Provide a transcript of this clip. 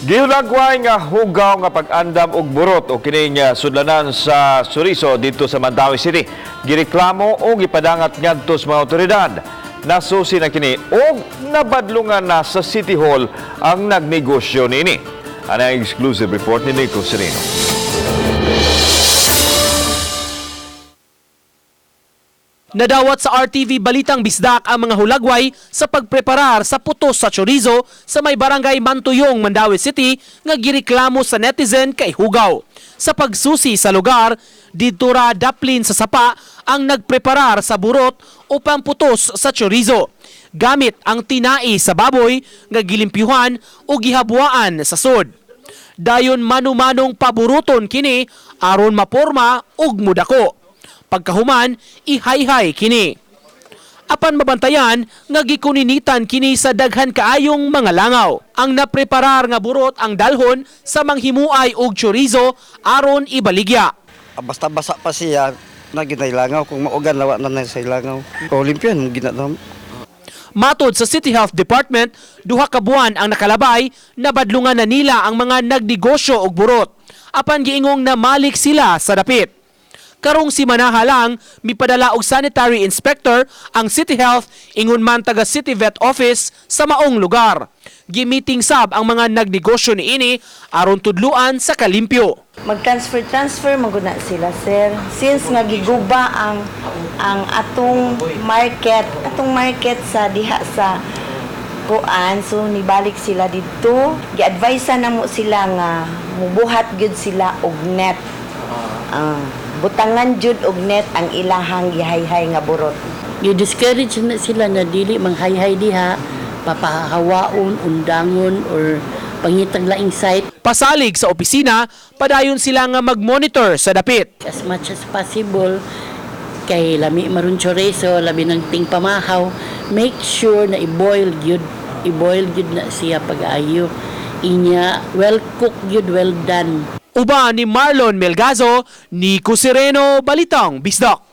Gihulagway nga hugaw nga pag-andam og burot o kining sudlanan sa chorizo didto sa Mandaue City. Gireklamo o gipadangat ngadto sa mga otoridad. Nasusi na kini og nabadlungan na sa City Hall ang nagnegosyo niini. Ano ang exclusive report ni Nico Sereno? Nadawat sa RTV Balitang Bisdak ang mga hulagway sa pagpreparar sa putos sa chorizo sa may barangay Mantuyong, Mandaue City nga gireklamo sa netizen kay hugaw. Sa pagsusi sa lugar, didto ra daplin sa sapa ang nagpreparar sa burot upang putos sa chorizo. Gamit ang tinai sa baboy nga gilimpyuhan o gihabwaan sa sod. Dayon manumanong paburuton kini aron maporma ug mudako. Pagkahuman, ihayhay kini. Apan mabantayan nga gikuninitan kini sa daghan kaayong mga langaw. Ang napreparar nga burot ang dalhon sa manghimuay og chorizo aron ibaligya. Ah, basta basa pa siya, na ginailangaw. Kung maugan, lawa na na sa ilangaw. O limpyan, ginatam. Matod sa City Health Department, 2 ka buwan ang nakalabay na badlungan na nila ang mga nagnegosyo og burot. Apan giingong namalik sila sa dapit. Karong simanaha lang, mipadala og sanitary inspector ang City Health ingon man taga City Vet Office sa maong lugar. Gimiting sab ang mga nagnegosyo niini aron tudluan sa kalimpyo. Mag-transfer transfer man gud na sila, sir, since nga giguba ang atong market sa diha sa kuan, so nibalik sila didto. Gi-advise na mo sila nga mubuhat gyud sila og net. Ah, butangan jud og net ang ilahang gihayhay nga burot. I-discourage na sila na dili manghayhay diha, papahawaon, undangon, or pangitag laing site. Pasalig sa opisina, padayon sila nga mag-monitor sa dapit. As much as possible, kay lami maron chorizo, labi ng ting pamahaw, make sure na i-boil gyud, i-boil gyud na siya pag-ayo. Inya, well cooked gyud, well done. Uban ni Marlon Melgazo, Nico Sereno, Balitang Bisdak.